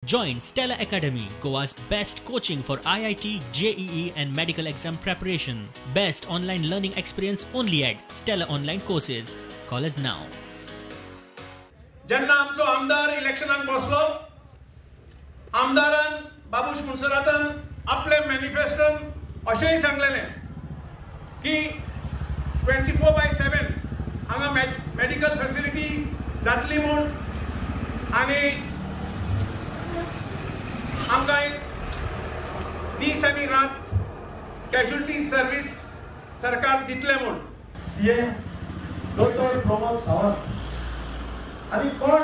Join Stella Academy, Goa's best coaching for IIT, JEE and medical exam preparation. Best online learning experience only at Stella Online Courses. Call us now. जेन्ना आमचो आमदार इलेक्शनाक बसलो, आमदारान बाबूश मोन्सेरातान आपले मॅनिफेस्टोन अशेंय सांगलेलें की 24/7 हांगा मेडिकल फॅसिलिटी जातली म्हूण आनी आमकां एक दीस आनी रात कॅज्युअलिटी सर्वीस सरकार दितले म्हूण. सीएम डॉक्टर प्रमोद सावंत आनी कोण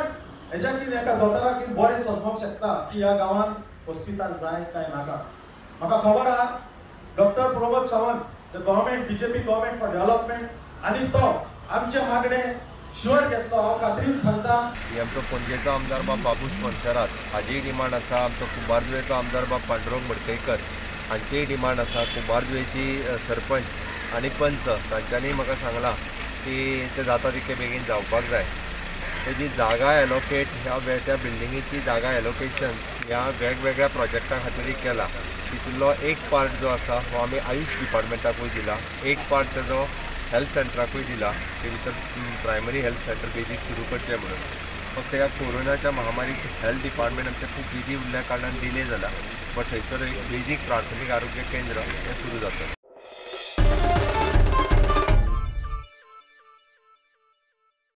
हेज्या कितें एका दोतोराक बरें समजूंक शकता की ह्या गांवांत हॉस्पिटल जाय काय नाका. म्हाका खबर आहा doctor Pramod Sawant the government BJP government for development आनी तो आमचे मागणे शुअर घेतलो, हांव खात्रीन सांगता. आमचो पणजेचो आमदार बाब बाबूश मोन्सेरात हाजीय डिमांड आसा, आमचो कुंभारजुवेचो आमदार बाब पांडुरंग मडकयकर हांचीय डिमांड आसा. कुंभारजुवेची सरपंच आनी पंच तांच्यांनी म्हाका सांगलां की तें जाता तितके बेगीन जावपाक जाय. तेजी जागा एलोकेट ह्या त्या बिल्डिंगेची जागा एलोकेशन ह्या वेगवेगळ्या प्रोजेक्टां खातीर केला. तितूंतलो एक पार्ट जो आसा हो आमी आयुश डिपार्टमेंटाकूय दिला, एक पार्ट तेजो हेल्थ सेंटराकूय दिला. ते भितर प्रायमरी हेल्थ सेंटर बेगीन सुरू करचें म्हणून. फक्त ह्या कोरोनाच्या महामारीत हेल्थ डिपार्टमेंट आमचें खूब बिजी उरल्या कारणान डिले जाला, बट थंयसर एक बेजीक प्राथमीक आरोग्य केंद्र हें सुरू जातलें.